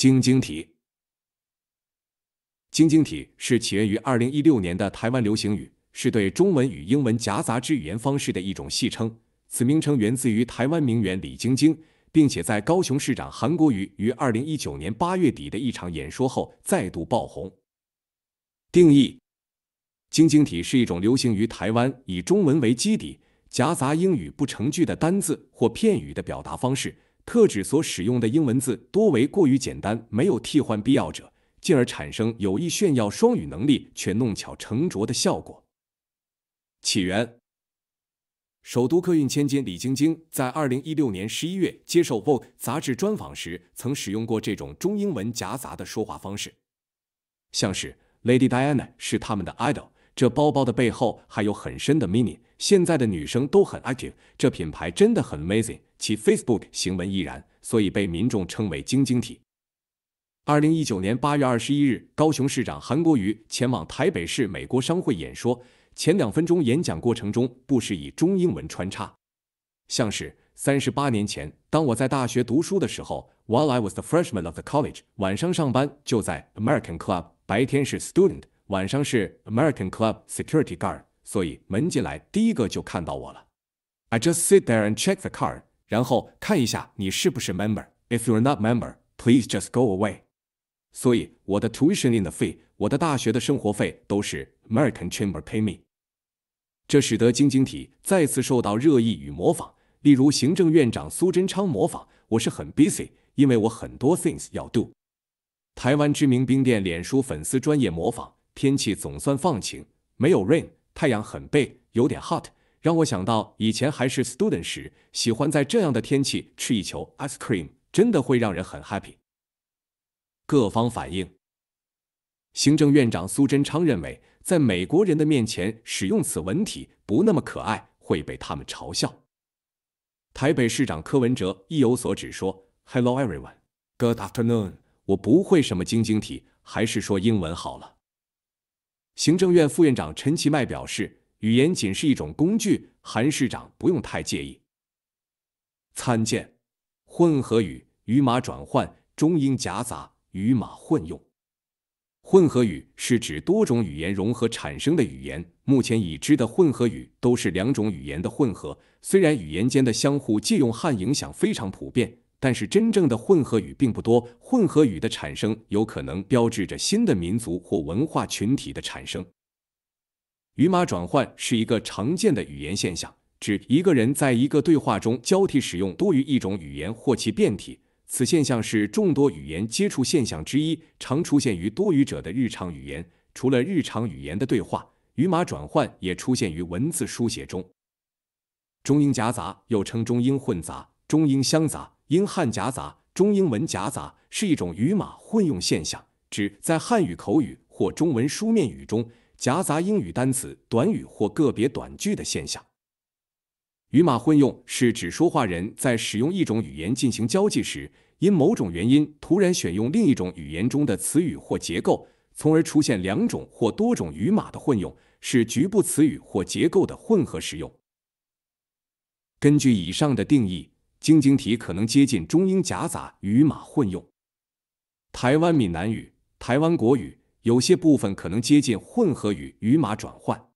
晶晶體。晶晶體是起源於2016年的台灣流行語，是對中文與英文夾雜之語言方式的一種戲稱。此名稱源自於台灣名媛李晶晶，並且在高雄市長韓國瑜於2019年8月底的一場演說後再度爆紅。定義：晶晶體是一種流行於台灣以中文為基底，夾雜英語不成句的單字或片語的表達方式，特指所使用的英文字多為過於簡單，沒有替換必要者，進而產生有意炫耀雙語能力卻弄巧成拙的效果。起源：首都客運千金李晶晶在2016年11月接受《Vogue》雜誌專訪時，曾使用過這種中英文夾雜的說話方式，像是 Lady Diana 是他們的 idol，這包包的背後還有很深的 meaning。現在的女生都很 active，這品牌真的很 amazing，其 Facebook 行文亦然，所以被民眾稱為晶晶體。2019年8月21日，高雄市長韓國瑜前往台北市美國商會演說，前2分鐘演講過程中不時以中英文穿插，像是38年前，當我在大學讀書的時候，While I was the freshman of the college，晚上上班就在 American Club，白天是 student，晚上是 American Club security guard，所以門進來第一個就看到我了。I just sit there and check the card，然後看一下你是不是 member。If you're not member，please just go away。所以我的 tuition in the fee，我的大學的生活費都是 American Chamber pay me。這使得晶晶體再次受到熱議與模仿。例如行政院長蘇貞昌模仿，我是很 busy，因為我很多 things 要 do。台灣知名冰店臉書粉絲專頁模仿，天氣總算放晴，沒有 rain，太陽很 big，有點 hot，讓我想到以前還是 student 時，喜歡在這樣的天氣吃一球 ice cream，真的會讓人很 happy。各方反應，行政院長蘇貞昌認為，在美國人的面前使用此文體不那麼可愛，會被他們嘲笑。台北市長柯文哲意有所指說：“Hello everyone, good afternoon。我不會什麼晶晶體，還是說英文好了。”行政院副院長陳其邁表示，語言僅是一種工具，韓市長不用太介意。參見混合語、語碼轉換、中英夾雜、語碼混用。混合語是指多種語言融合產生的語言。目前已知的混合語都是兩種語言的混合。雖然語言間的相互借用和影響非常普遍，但是真正的混合語並不多。混合語的產生有可能標誌着新的民族或文化群體的產生。語碼轉換是一個常見的語言現象，指一個人在一個對話中交替使用多於一種語言或其變體。此現象是眾多語言接觸現象之一，常出現於多語者的日常語言。除了日常語言的對話，語碼轉換也出現於文字書寫中。中英夾雜又稱中英混雜、中英相雜、英漢夾雜、中英文夾雜，是一種語碼混用現象，指在漢語口語或中文書面語中夾雜英語單詞、短語或個別短句的現象。語碼混用是指說話人在使用一種語言進行交際時，因某種原因突然選用另一種語言中的詞語或結構，從而出現兩種或多種語碼的混用，是局部詞語或結構的混合使用。根據以上的定義，晶晶體可能接近中英夾雜語碼混用。台灣閩南語、台灣國語有些部分可能接近混合語語碼轉換。